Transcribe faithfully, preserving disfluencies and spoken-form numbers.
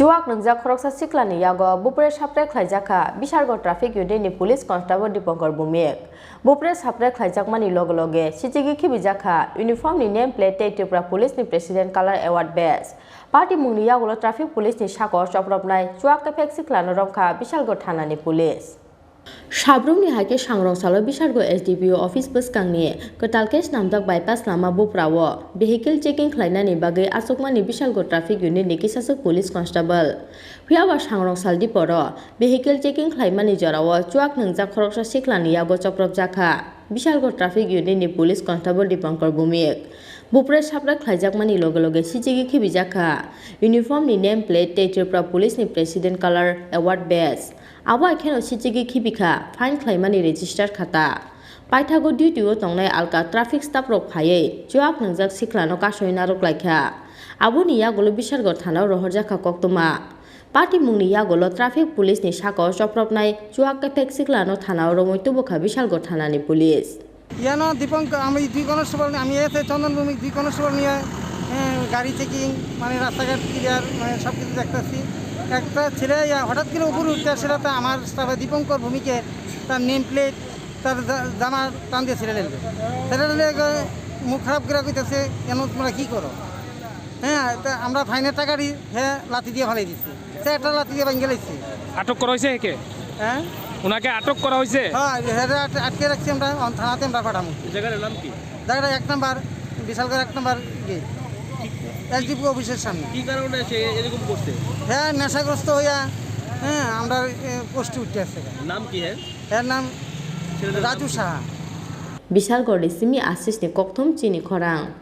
Chuak nwngjak khoroksa siklani yago bupre sapre khlaijakha Bishalgarh Traffic Unit ni Police Constable Dipankar Bhumik. Bupre sapre khlaijakmani loge loge sichigi khibijakha uniform ni name plate tei Tripura Police ni President Colour Award badge. Party mungni yagulo Traffic Police ni sakao chopropnai chuak kephek siklano romkha Bishalgarh Thana ni Police. Sabrumni hai khe Sangrong salo Bishalgarh S D P O office bwskangni kwtal khe swnamjak bypass lama buprao vehicle checking khlainani bagwi achukmani Bishalgarh Traffic Unit ni kisaswk Police Constable. Phiyaba Sangrong sal diporo vehicle checking khlaimani jorao chuak nwngjak khoroksa siklani yago chopropjakha Bishalgarh Traffic Unit ni Police Constable Dipankar Bhumik. Bupre sapre khlaijakmani loge loge sichigi khibijakha uniform ni name plate tei Tripura Police ni President Colour Award badge. Abo hai kheno sichigi khibikha fine khlaimani register khata. Paithago duty o tongnai alka traffic staff rok phaiwi chuak nwngjak siklano kasoi narwk laikha. Aboni yagulo Bishalgarh Thana o rohorjakha koktwma. Party mungni yagulo Traffic Police ni sakao chopropnai chuak kephek siklano thana o romwi tubukha Bishalgarh Thana ni Police. ইয়ানো দীপঙ্কর, আমি দুই কনস্টেবল নিয়ে, আমি এসে চন্দন ভৌমিক দুই কনস্টেবল নিয়ে, এ, গাড়ি চেকিং, মানে রাস্তাঘাট ক্লিয়ার, মানে সব কিছু দেখতেছি। একটা ছেলে ইয়া হঠাৎ করে উপরে উঠতে আসে, তো আমার স্টাফে দীপঙ্কর ভৌমিকের তার নেম প্লেট, তার জা-, জামা টান দিয়ে ছেড়ে নিল। ছেড়ে নিলে একে মুখ খারাপ করে কইতেছে, "কেন তোমরা কি করো?" হ্যাঁ, তা আমরা ফাইনের টাকা দিই, হ্যাঁ, লাথি দিয়ে ফালাই দিচ্ছে। সে একটা লাথি দিয়ে ভাঙিয়ে লাইছে। আটক করা হয়েছে একে? হ্যাঁ? ওনাকে আটক করা হয়েছে? হ্যাঁ, হেরে আট-, আটকে রাখছি আমরা, অন-, থানাতে আমরা পাঠাবো। জায়গাটার নাম কি? জায়গাটা এক নাম্বার, বিশালগড় এক নাম্বার গেট। এসডিপি অফিসের সামনে। কি কারণে সে এরকম করছে? হ্যাঁ, নেশাগ্রস্ত হইয়া, হ্যাঁ, আমরা, এ, পোস্টে উঠতে আসছে। নাম কি হ্যাঁ? এর নাম ছেলেটার নাম রাজু কি? Saha. Bishalgarh ni simi Ashish ni kokthum chini khorang.